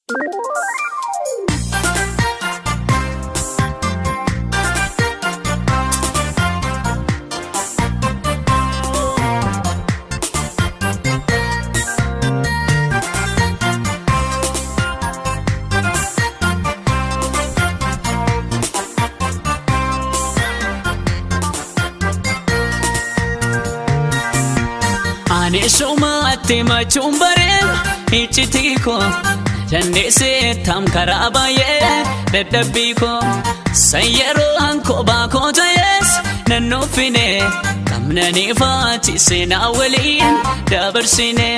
Ani sumatti machuun baree iccitii koo dandeessee tam karaa baay'ee dadhabbii koo san yeroo hankoo koo ta'es nan nuffine qabnanii faati seenaa waliin dabarsine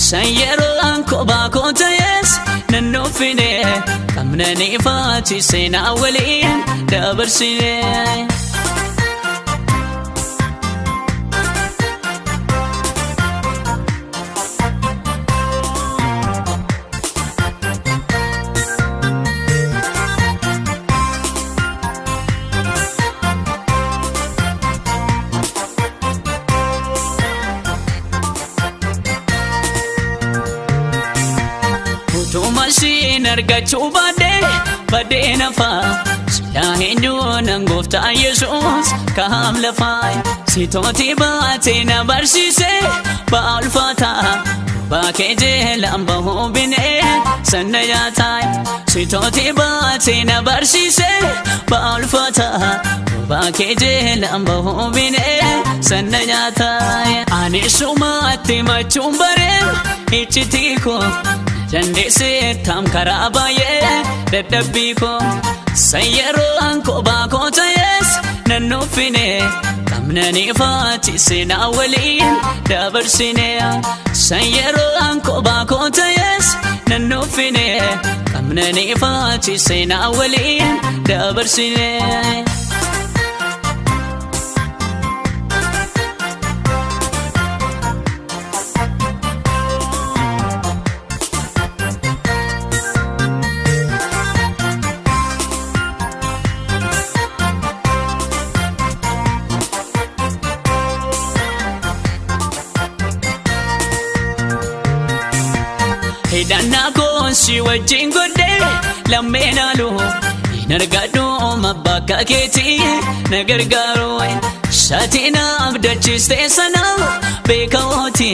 san yeroo hankoo koo ta'es nan nuffine qabnanii faati seenaa waliin dabarsine. Utuma isheen argachuu baadhee baddee nafaa silaa eenyuun nan gooftaa Yesuus kaam lafaa sitooti baatee na barsiise ba'aa ulfaataa baakee jeelaan bahuu binee sanna nyaataa sitooti baatee na barsiise ba'aa ulfaataa baakee jeelaan bahuu binee sanna nyaataa ani sumaatti machuun baree iccitii koo. Dandeessee tam karaa baay'ee dadhabbii koo san yeroo hankoo koo ta'es nan nuffine qabnanii faati seenaa waliin dabarsine san yeroo hankoo koo ta'es nan nuffine qabnanii faati seenaa waliin dabarsine. Hidhannaa koon si wajjin godhee lammeen haaluu hin argadhu bakka keetii na gargaaru. Shaatii naaf dachistee sana beekamooti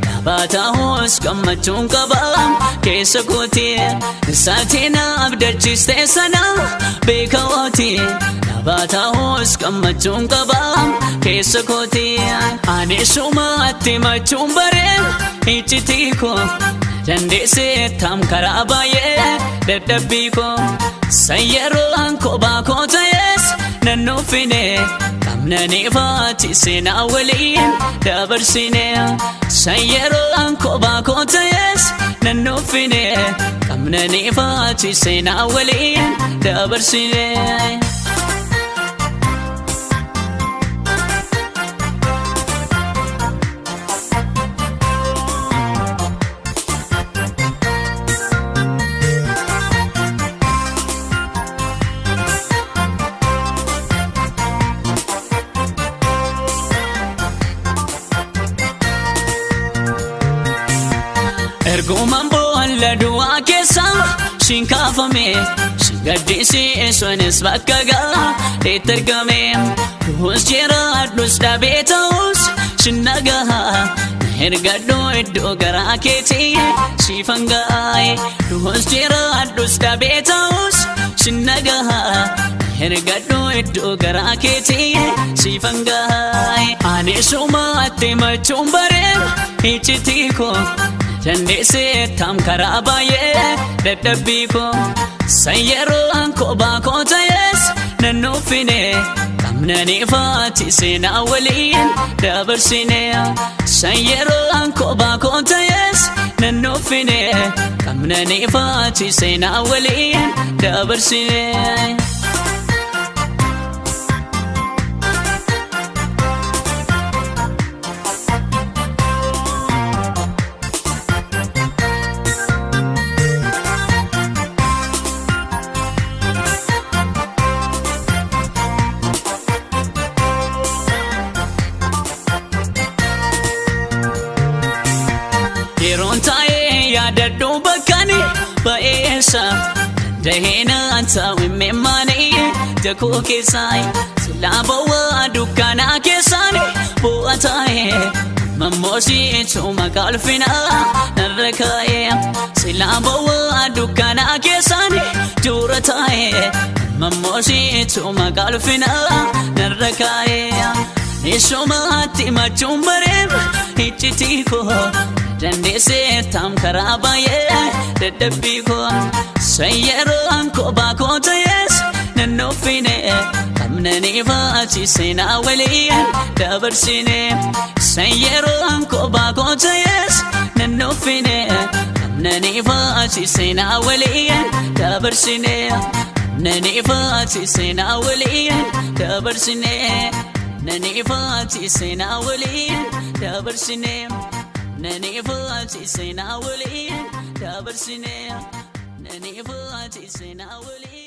dhaabataahus gammachuun qaba keessa kooti. Shaatii naaf dachistee sana beekamooti dhaabataahus gammachuun qaba keessa kooti. Ani sumatti machuun baree iccitii koo. Dandeessee tam karaa baay'ee dadhabbii koo san yeroo hankoo koo ta'es nan nuffine qabnanii faati seenaa waliin dabarsine san yeroo hankoo koo ta'es nan nuffine qabnanii faati seenaa waliin dabarsine. Ergumaan boolla du'aa keessa siin kaafame siin gaddisiisuunis bakka gaariitti argame du'us jiraadhus dhabee ta'us sin nagaha na ergadhu iddoo garaa keetii siifan gaa'e du'us jiraadhus dhabee ta'us sin nagaha na ergadhu iddoo garaa keetii siifan gaa'e ani sumatti machuun baree iccitii koo. Dandeessee tam karaa baay'ee dadhabbii koo san yeroo hankoo koo ta'es nan nuffine qabnanii faati seenaa waliin dabarsine san yeroo hankoo koo ta'es nan nuffine qabnanii faati seenaa waliin dabarsine. Yeroon taa'ee yaadadhu bakka ani ba'ee Dahina tawi memani jakoo keessaa silaa bowwaa dukkanaa keessaani bu'a taa'ee mammoosii tuma kalfinaa narra kaa'ee silaa bowwaa dukkanaa keessaani dura taa'ee mammoosii tuma kalfinaa narra kaa'ee Nishumaatti machuun bareem iccitii koo dandeessee taam karaa baay'ee dadhabbii koo sayyeroon kophaa koo ta'es nannoofine qabnanii faachi seenaa waliin dabarsine sayyeroon kophaa koo ta'es nannoofine qabnanii faachi seenaa waliin dabarsine qabnanii faachi seenaa waliin dabarsine nani faachi seenaa waliin dabarsine. Nani faati seenaa waliin dabarsine. Nani faati seenaa waliin.